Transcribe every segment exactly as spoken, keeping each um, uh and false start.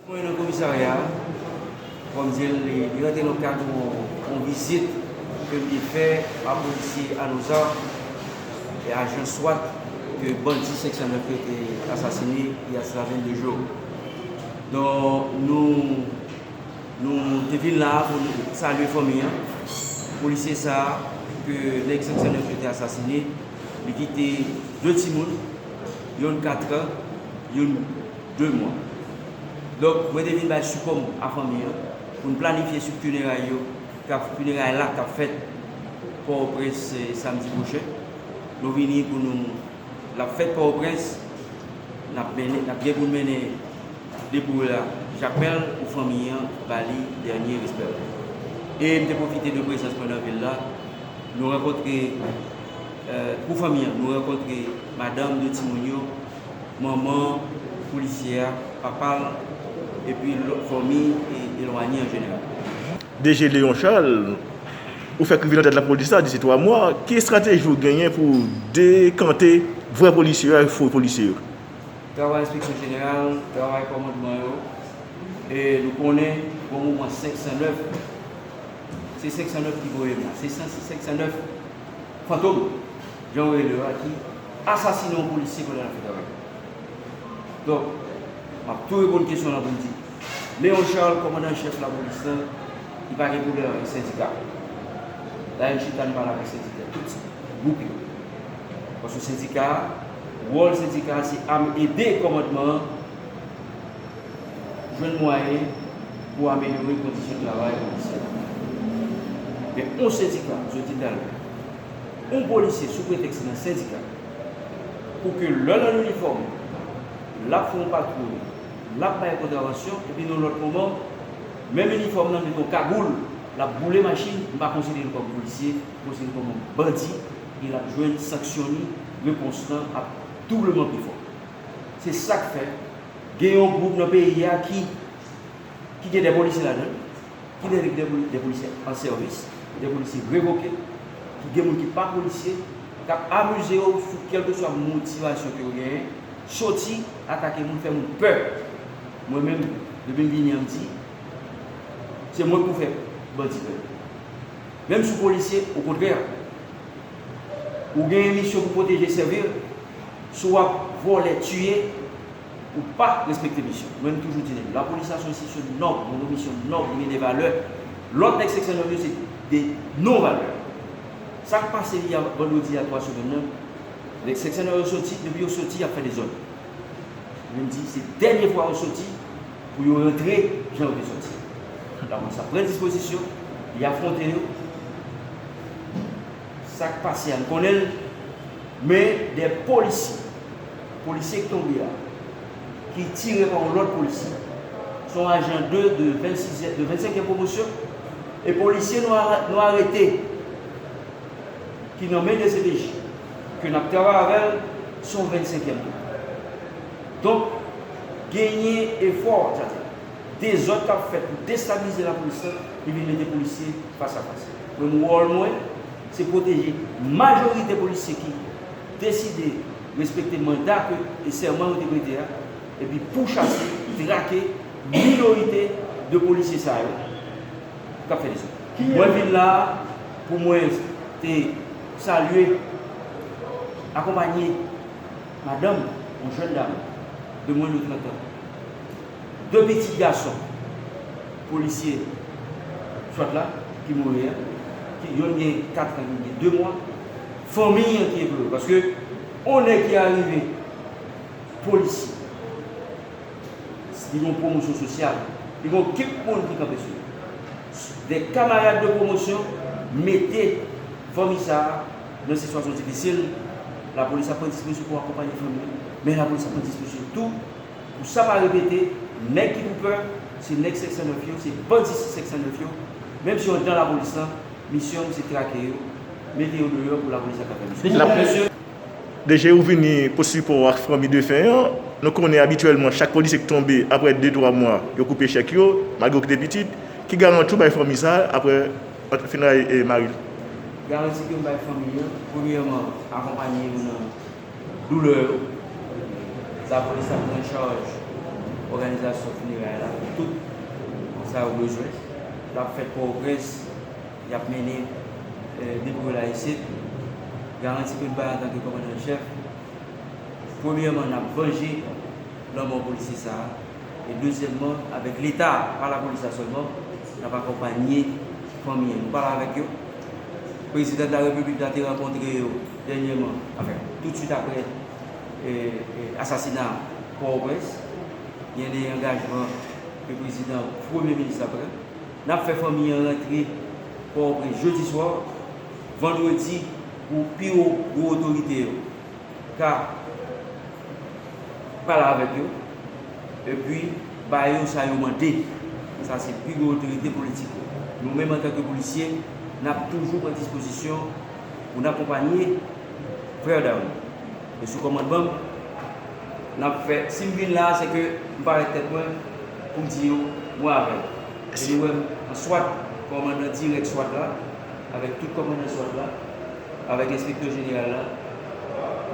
Mwen nan komisarya a, kòm di l, li, li rantre nan kad yon, yon vizit ke m te fè a polisye Anoza e ajan swat ke bandi senk san nèf yo te asasine il y a cela vennde jou. Donk, nou, nou te vin la a pou nou salye fanmi an. Polisye sa a ke nèg senk san nèf yo te asasine, li kite de timoun, youn kat an, youn de mwa. Donk, mwen te vin bay sipò m a fanmi an pou n planifye sou fineray yo, k ap, fineray la k ap fèt Pòtoprens, eh, samdi pwochen. Nou vini pou nou, l ap fèt Pòtoprens, n ap mennen, n ap gen pou n mennen depo la Jakmèl pou fanmi an ba li dènye respè l. E m te pwofite de prezans mwen nan vil la, nou rankontre, eh, pou fanmi an, nou rankontre madanm de timoun yo, manman polisye a, papa l, epi lòt fanmi e elwanye an jeneral. D G Léon Charles, ou fèk rive nan tèt lapolis la disi twa mwa, ki estrateji w genyen pou w dekante vrè polisye yo ak fo polisye yo? Travay enspeksyon jeneral, travay kòmandman yo, e nou konnen bon moman senk san nèf, se senk san nèf ki voye m la, se senk san nèf fantom, jan yo rele yo a, ki asasine yon polisye pandan l ap fè travay. Donk, m ap tou reponn kesyon lan pou m di, Léon Charles, kòmandan an chèf lapolis lan, li pa gen pwoblèm avèk sendika. Dayè, m chita, m pale avèk sendika, tout gwoup yo. Paske sendika a, wòl sendika a, se ede kòmandman an jwenn mwayen pou amelyore kondisyon travay polisye yo. Men yon sendika, jodi talè, yon polisye sou pretèks li nan sendika, pou ke lè l an inifòm, l ap fè yon patwouy, l ap bay kontravansyon, epi nan lòt moman, menm inifòm nan met yon kagoul, l ap boule machin, m pa konsidere l kòm polisye, m konsidere l kòm yon bandi, e l ap jwenn sanksyon li, repons lan ap doubleman pi fò. Se sa k fè, gen yon gwoup nan peyi a ki, ki gen de polisye ladan l, ki de, de, de polisye an sèvis, de polisye revoke, ki gen moun ki pa polisye, k ap amize yo sou kèlkeswa motivasyon ke yo genyen, soti atake moun, fè moun pè. Mwen menm, depi m vini an, m di, se mwen k pou fè bandi pè. Menm si w polisye, okontrè, ou gen misyon pou pwoteje, sèvi l. Si w ap vòlè, tiye, ou pa respekte misyon. Mwen, m toujou di nèg yo, lapolis la se yon enstitisyon nòb, nou gen misyon nòb, nou gen de valè. Lòt nèg senk san nèf yo se de non valè. Sa k pase yè vandredi a twa semèn nan, nèg senk san nèf yo soti, depi yo soti, y ap fè dezòd. Mwen, m di, se dènye fwa yo soti pou yo rantre jan yo te soti. Lapolis ap pran dispozisyon, li afwonte yo. Sa k pase a, n konnen l, men de polisye, polisye k tonbe a, ki tire pa yon lòt polisye, se yon ajan de, de vennsizyèm, de vennsenkyèm pwomosyon, e polisye nou a-, nou arete, ki nan men D C P J, ke n ap travay avè l, se yon vennsenkyèm tou. Donk, genyen efò, sètadi, dezòd k ap fèt pou destabilize lapolis lan, li vin mete polisye fas a fas. Mwen, wòl mwen, se pwoteje majorite polisye ki deside respekte manda ke, e sèman yo te prete a, epi pouchase, trake minorite de polisye sa yo k ap fè dezòd. Mwen vin la a pou mwen te salye, akonpanye madanm, yon jèn dam de mwens de trant an, de pitit gason polisye swat la ki mouri an, ki yonn gen kat an, yonn gen de mwa, fanmi an ki eplore. Paske yon nèg ki arive polisye, li gen yon pwomosyon sosyal, li gen yon ekip moun ki kanpe sou li. De kamarad de pwomosyon mete fanmi sa a nan sitiyasyon difisil. Lapolis ap pran dispozisyon pou akonpanye fanmi an, men lapolis ap pran dispozisyon tou pou sa pa repete, nèg ki pou pè, se nèg senk san nèf yo, se bandi senk san nèf yo, menm si yo anndan lapolis lan, misyon se trake yo, mete yo deyò pou lapolis la ka fè misyon. Deje ou vini pou sipò ak fanmi defen an, nou konnen abityèlman chak polisye k tonbe, apre de twa mwa, yo koupe chèk yo, malgre yo kite pitit. Ki garanti w bay fanmi sa a apre fineray, e, mari l? Garanti ke m bay fanmi an, premyèman, akonpanye yo nan doulè yo. Lapolis ap pran chaj òganizasyon fineray la, tout sa yo bezwen. L ap fèt Pòtoprens, y ap mennen, eh, depi yo la isit. Garanti ke n bay antanke kòmandan an chèf, premyèman, n ap vanje lanmò polisye sa a. E dezyèmman, avèk Leta, pa lapolis la sèlman, n ap akonpanye fanmi an. Nou pale avèk yo. Prezidan de la Repiblik la te rankontre yo dènyèman, anfen, toutswit apre, e, e, asasina Pòtoprens. Gen de angajman ke prezidan, premye minis la pran. N ap fè fanmi an rantre Pòtoprens jedi swa, vandredi, pou pi wo gwo otorite yo ka pale avèk yo, epi ba yo sa yo mande. Sa se pi gwo otorite politik yo. Nou menm, antanke polisye, n ap toujou pran dispozisyon pou n akonpanye frè Daoud. E sou kòmandman m, n ap fè, si m vin la, se ke m parèt tèt mwen pou m di yo, mwen avè w. E nou wè m an swat, kòmandan dirèk swat la, avèk tout kòmandan swat la, avèk enspektè jeneral la,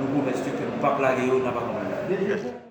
nou pwomèt yo ke n p ap lage yo, n ap akonpanye yo.